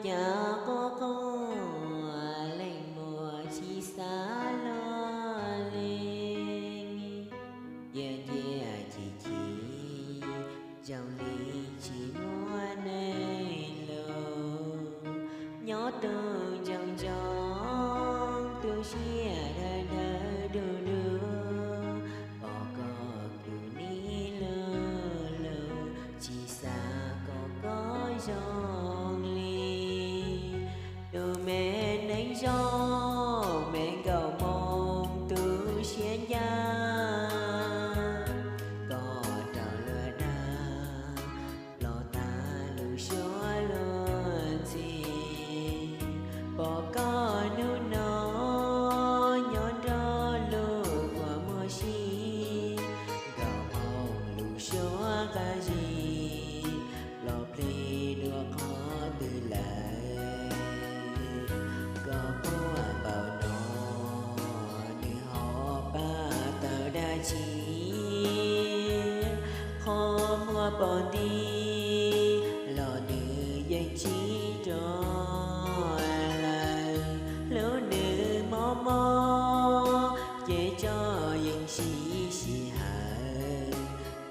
cas quaj quaj leej muag tsis xav luag li. Cia cia chim chim zoo li tsis muaj neeg lus, nyob tu ntsoov ntsoov tu siab dhawv dhawv du du, pom koj kuv nim luag luag, tsis xav kom koj zoo li. Tus me neej zoo me nkauj Hmoob tu siab ncaj, koj raug luag dag los tag lub suab luag ntxhi. Pom koj hnub no nyob nrog luag ua muag si, nkauj Hmoob lub suab qab zib los plig dua qhov twg lawm. Koj quaj npaum no nws ho pab tau dab tsi? Qhov muag pom nti los nws yeej tsis rov lawm. Hlub nws mob mob ces tso yeej sib sij hawm,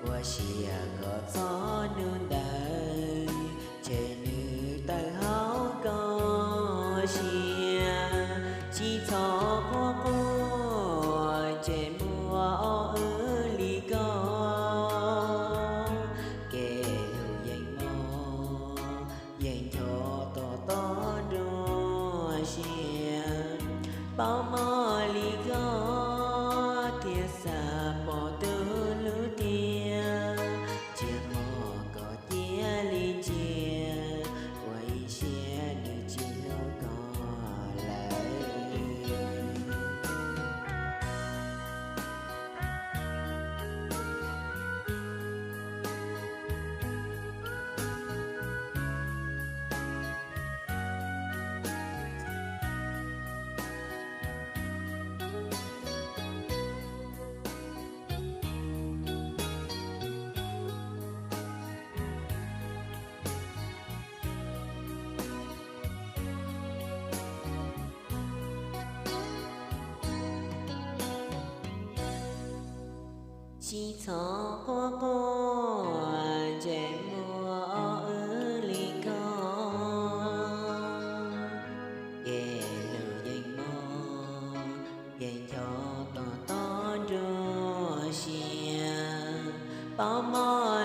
ua siab kom txog hnub ntawd ces nws tawm hauv koj siab. Tsis txhob quaj quaj ntsej muag ob wb li ko, kev hlub yeej mob yeej ncho tos tos nruab siab. Paub mob li ko thiaj xav pom tus hlub tiag, ntsej muag koj cia li ntsia, ua ib siab nws tsis hlub koj lawm. Tsis txhob quaj quaj ntsej muag ob wb li ko, kev hlub yeej mob yeej ncho tos tos nruab siab. Paub mob